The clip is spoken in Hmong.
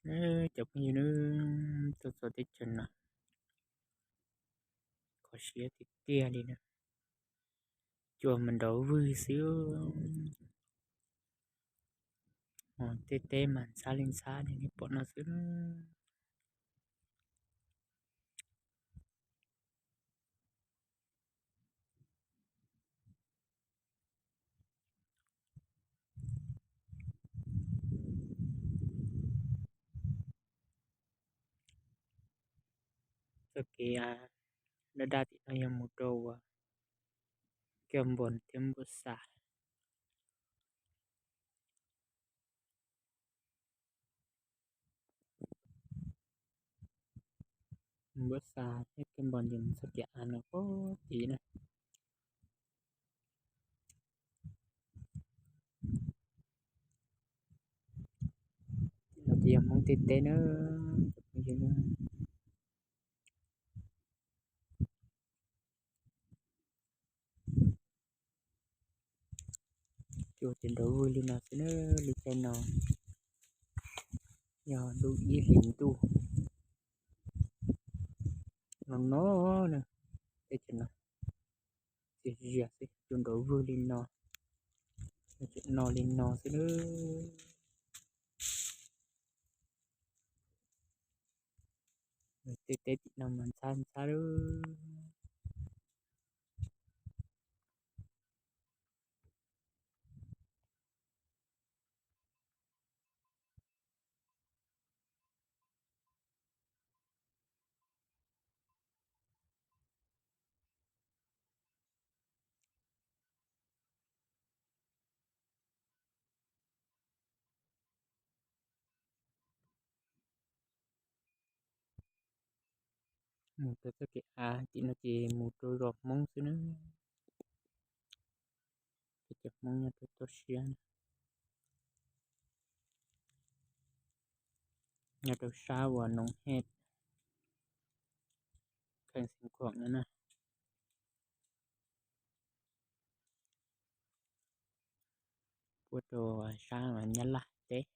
Cov phooj ywg, tuaj txog teb chaws no kho siab tiag tiag li na. Cua mas nrov vwg xwb, tej teb mas ntxhab li ntxhab li nej pom no xwb. Txoj kev daj daj tim no yog mus rau uas Kiav Npos thiab Npab Xas. Npab Xas thiab Kiav Npos ces txoj kev av no pog tid na. Tim no ces yog Hmoob tej teb na, cov phooj ywg na. Cua ces nrov vwg li no xwb na, lub caij no yog lub ib hlis ntuj no no na, teb chaws no txias zias xwb, cua nrov vwg li no, tseem no li no xwb na. Tej teb tim no mas ntxhab ntxhab lawm. Mus rau txoj kev av tim no ces mus rau zos Hmoob xwb na. Peb cov Hmoob nyob rau toj siab, nyob rau sab uas Noov Hej, kheej Xeev Khuam no na, puab rau sab Nyab Laj teb.